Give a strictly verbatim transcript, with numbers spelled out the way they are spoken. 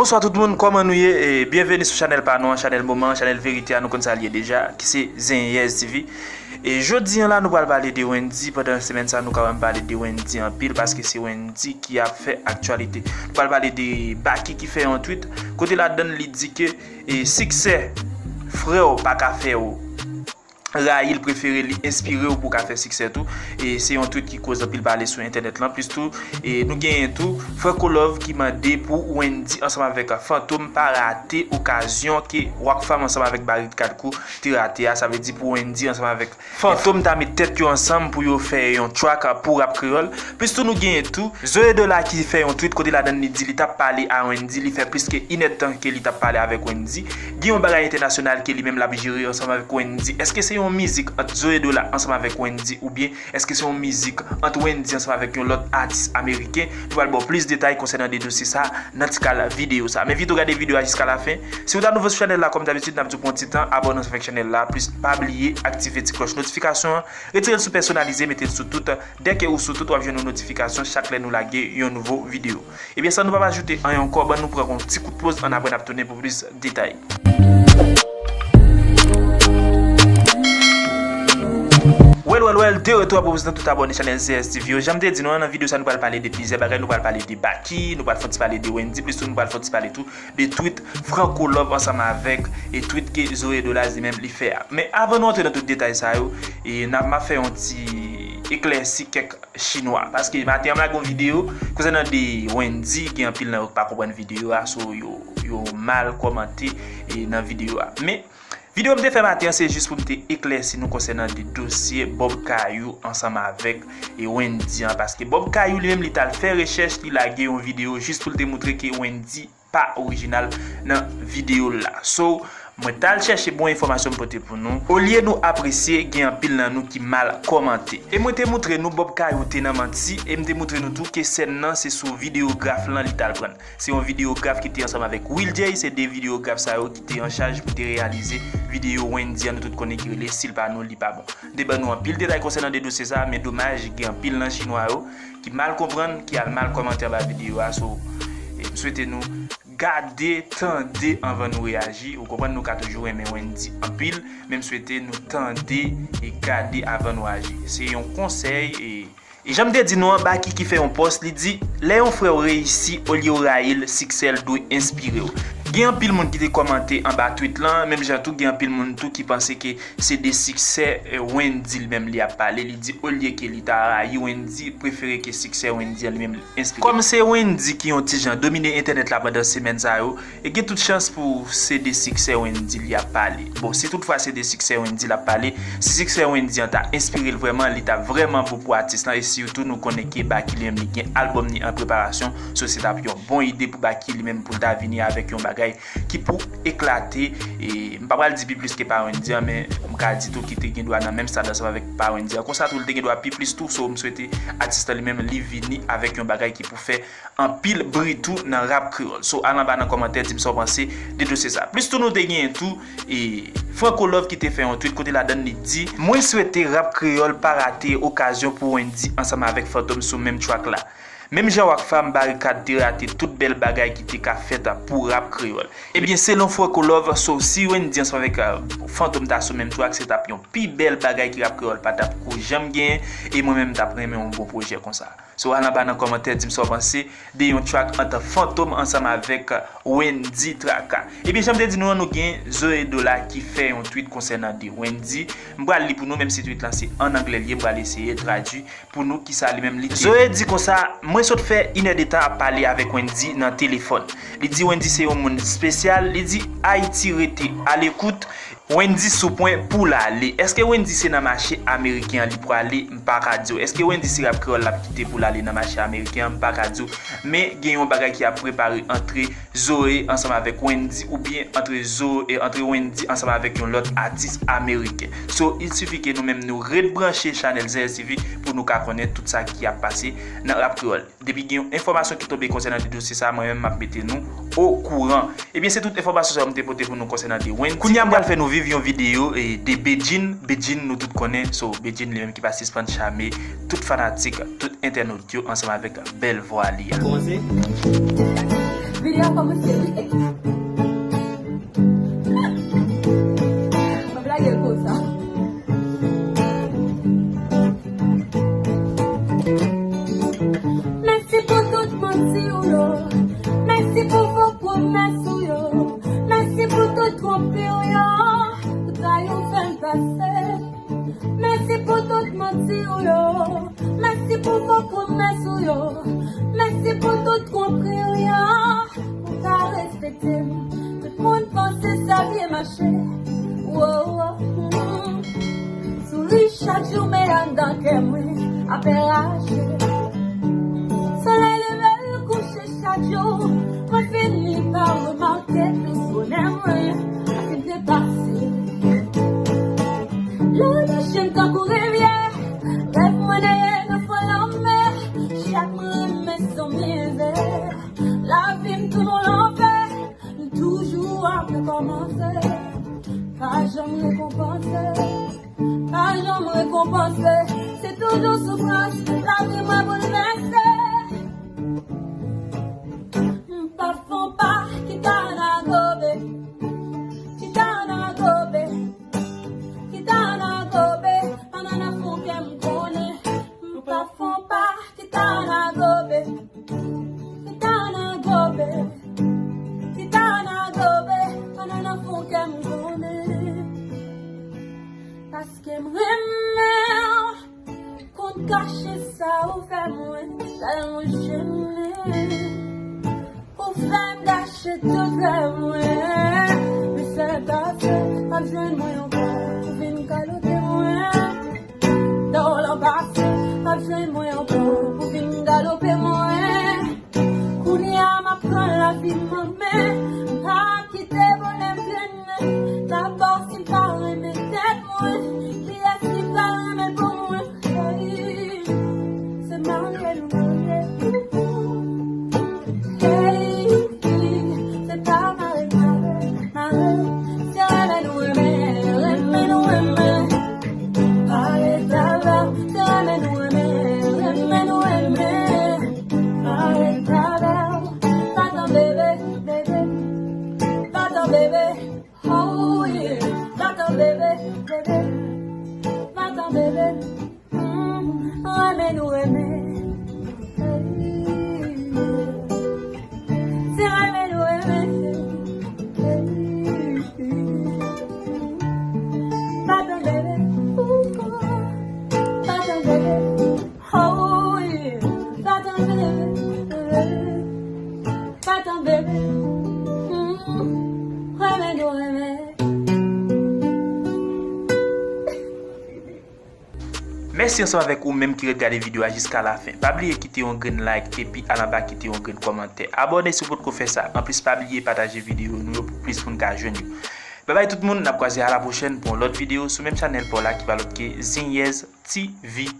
Bonswa tout moun, kòman nou ye? E byenveni sou chanèl pa nou an, chanèl moman, chanèl verite a, nou konn sa l ye deja, ki se Zenyèz T V. E jodi an la, nou pral pale de Wendyy. Pandan semèn sa, nou ka wè m pale de Wendyy anpil, paske se Wendyy ki ap fè aktyalite. Nou pral pale de Baky ki fè yon tweet, kote ladann li di ke, e, siksè frè w pa ka fè w rayi l, prefere li enspire w pou w ka fè siksè tou. E se yon tweet ki koz anpil pale sou entènèt lan. Plis tou, e nou genyen tou Franco Love ki mande pou Wendyy ansanm avèk Fantom pa rate okazyon ke Rockfam ansanm avèk Barikad Crew te rate a. Sa vle di pou Wendyy ansanm avèk Fantom ta met tèt yo ansanm pou yo fè yon track pou rap kreyòl. Plis tou nou genyen tou Zoe Dola ki fè yon tweet kote ladann li di li t ap pale a Wendyy, li fè plis ke inèdtan ke li t ap pale avèk Wendyy. Gen yon bagay entènasyonal ke li menm l ap jere ansanm avèk Wendyy. Èske se yon mizik ant Zoe Dola ansanm avèk Wendyy oubyen èske se yon mizik ant Wendyy ansanm avèk yon lòt atis ameriken? Nou pral ba w plis detay konsènan de dosye sa nan ti kal videyo sa. Men evite w gade videyo a jiska lafen. Si w ta nouvo sou chanèl la, kòm dabitid, n ap di w pran ti tan abòne ansanm avèk chanèl la, plis pa bliye aktive ti klòch notifikasyon an, retire l sou pèsonalize, mete l sou tout. Dèke ou sou tout, w ap jwenn yon notifikasyon chak lè nou lage yon nouvo videyo. Ebyen, san nou pa ajoute anyen ankò, ban nou pran yon ti kout poz, annapre n ap tounen pou plis detay. Well, well, well, de retou a pwopoze nou tout abòne chanèl Z S T V yo. Jan m te di nou an, nan videyo sa, nou pral pale de plizyè bagay. Nou pral pale de Baky, nou pral fè yon ti pale de Wendyy, plis tou nou pral fè yon ti pale tou de tweet Franco Love ansanm avèk e tweet ke Zoe Dola li menm li fè a. Men avan nou antre nan tout detay sa yo, e n ap, m ap fè yon ti eklèsi kèk chinwa. Paske maten an m lage yon videyo konsènan de Wendyy, gen anpil nan yo ki pa konprann videyo a, so yo, yo mal kòmante e nan videyo a. Men videyo m te fè maten an se jis pou m te eklèsi nou konsènan de dosye Bob Kayou ansanm avèk e Wendyy an. Paske Bob Kayou li menm li t al fè rechèch, li lage yon videyo jis pou l te moutre ke Wendyy pa orijinal nan videyo l la. So, mwen t al chèche bon enfòmasyon m pote pou nou. Olye nou apresye, gen anpil nan nou ki mal kòmante. E mwen te moutre nou Bob Kayou te nan manti, e m te moutre nou tou ke sèn nan se sou videograf lan li t al pran. Se yon videograf ki te ansanm avèk Will Jay, se de videograf sa yo ki te an chaj pou te reyalize videyo Wendyy an nou tout konnen ki rele Si l pa nou, li pa bon. M te ban nou anpil detay konsènan de dosye sa, men domaj, gen anpil nan chinwa yo ki mal konprann, ki al mal kòmante anba videyo a. So, e m swete nou gade, tande anvan nou reyaji. Ou konprann, nou ka toujou renmen Wendyy anpil, men m swete nou tande e gade avan nou aji. Se yon konsèy e, e jan m te di nou an, Baky ki fè yon pòs, li di, lè yon frè w reyisi, olye w rayi l, siksè l dwe enspire w. Gen anpil moun ki te kòmante anba tweet lan, menm jan tou gen anpil moun tou ki panse ke se de siksè, e, Wendyy li menm li ap pale. Li di olye ke li ta rayi Wendyy, prefere ke siksè Wendyy an li menm li enspire. Kòm se Wendyy ki yon ti jan domine entènèt la pandan semèn sa yo, e gen tout chans pou se de siksè Wendyy li ap pale. Bon, si toutfwa se de siksè Wendyy l ap pale, si siksè Wendyy an ta enspire l vrèman, li ta vrèman bon pou atis lan, e sitou nou konnen ke Baky li menm li gen albòm ni an preparasyon, so se t ap yon bon ide pou Baky li menm pou l ta vini avèk yon bagay ki pou eklate. E m pa pral di pi plis ke pa Wendyy an, men m ka di tou ki te gen dwa nan menm stad ansanm avèk pa Wendyy an. Konsa tou, li te gen dwa pi plis tou. So, m swete atis lan li menm, li vini avèk yon bagay ki pou fè anpil bri tou nan rap kreyòl. So, al anba nan kòmantè, di m sa w panse de dosye sa. Plis tou, nou te genyen tou, e, Franco Love ki te fè yon tweet kote ladann li di, mwen swete rap kreyòl pa rate okazyon pou Wendyy ansanm avèk Fantom sou menm track la. Menm jan Rockfam Barikad te rate tout bèl bagay ki te ka fèt pou rap kreyòl. Ebyen, selon Franco Love, so, si Wendyy ansanm avèk, e, Fantom ta sou menm track, se t ap yon pi bèl bagay ke rap kreyòl pa t ap ko janm genyen, e mwen menm m t ap renmen yon bon pwojè konsa. So, al anba nan kòmantè, di m sa w panse de yon track ant Fantom ansanm avèk Wendyy Traka. Ebyen, jan m te di nou an, nou gen Zoe Dola ki fè yon tweet konsènan de Wendyy. M pral li pou nou, menm si tweet lan se an anglè li ye, m pral eseye tradui pou nou kisa li menm li di. Zoe di konsa, mwen sot fè inèdtan ap pale avèk Wendyy nan telefòn. Li di Wendyy se yon moun espesyal, li di Ayiti rete alekout, Wendyy sou pwen pou l ale. Èske Wendyy se nan mache ameriken an li prale? M pa ka di w. Èske Wendyy se rap kreyòl l ap kite pou l ale nan mache ameriken an? M pa ka di w. Men gen yon bagay ki ap prepare antre Zoe ansanm avèk Wendyy oubyen antre Zoe, antre Wendyy ansanm avèk yon lòt atis ameriken. So, il suffit ke nou menm nou ret branche chanèl Z S T V pou nou ka konnen tout sa ki ap pase nan rap kreyòl. Depi gen yon enfòmasyon ki tonbe konsènan de dosye sa, mwen menm m ap mete nou okouran. Ebyen, se tout enfòmasyon sa yo m te pote pou nou konsènan de Wendyy. Kounye a, m pral fè nou viv yon videyo, e, de Bedjine. Bedjine, nou tout konnen, so Bedjine li menm ki pa sispann chame tout fanatik, tout entènot yo ansanm avèk bèl vwa li a. Kòmanse. Li a kòmanse wi. Mwen blage l konsa. Mèsi pou tout manti w yo. Mèsi pou fo pwomès ou yo. Mèsi pou tout twonpri w yo. Tout sa yo fè m pase. Mèsi pou tout manti w yo. Mèsi pou fo pwomès ou yo. Mèsi pou tout twonpri w yo. Ou ka respekte m. Tout moun panse sa byen mache. Wo, wo, mm. Souri chak jou, men anndan kè mwen ap rache. Solèy leve l kouche chak jou, mwen fini pa remake tout bonè mwen ap depase. Lè w dechen tankou rivyè, rèv mwen neye nan fon lanmè. Chak mwen renmen son mizè. Lavi m tounen yon lanfè. M toujou ap rekòmanse. Pa janm rekonpanse. Pa janm rekonpanse. Se toujou soufrans. Lavi mwen boulvèse. M p ap fè yon pa ki ta nan gobe. Ki ta nan gobe. Ki ta nan gobe. Pandan nan fon kè m konnen. M p ap fè yon pa ki ta nan gobe. Ki ta nan gobe. Ki ta nan gobe. Pandan nan fon kè m konnen. Paske m renmen w. Konn kache sa ou fè mwen, tèlman jennen. Ou fè m gache tout rèv mwen. Men sèl pase, p ap jwenn mwen ankò pou vin kalote mwen. Dòl an pase, p ap jwenn mwen ankò pou vin galope mwen. Kounye a m ap pran lavi m an men, m p ap kite bonè m trennen. Dabò si m pa renmen tèt mwen, kiyès ki pral renmen l pou mwen? Hey, se marye nou marye. Hey, se pa mare mare, mare. Se renmen nou renmen, renmen nou renmen. Pale talè, se renmen nou renmen, renmen nou renmen. Pale talè, pa tan bebe, bebe, pa tan bebe. Oh yeah, pa tan bebe, bebe, pa tan bebe. Mm, renmen nou renmen. Se renmen nou renmen. Pa tan bebe. Pa tan bebe. Oh yeah. Pa tan bebe. Pa tan bebe. Mm, renmen nou renmen. Mèsi ansanm avèk ou menm ki ret gade videyo a jiska lafen. Pa bliye kite yon grenn like epi al anba kite yon grenn kòmantè. Abòne si w potko fè sa. Anplis, pa bliye pataje videyo nou yo pou plis moun ka jwenn yo. Babay tout moun, n ap kwaze alapwochèn pou yon lòt videyo sou menm chanèl pa w la ki pa lòt ke Zinyèz T V.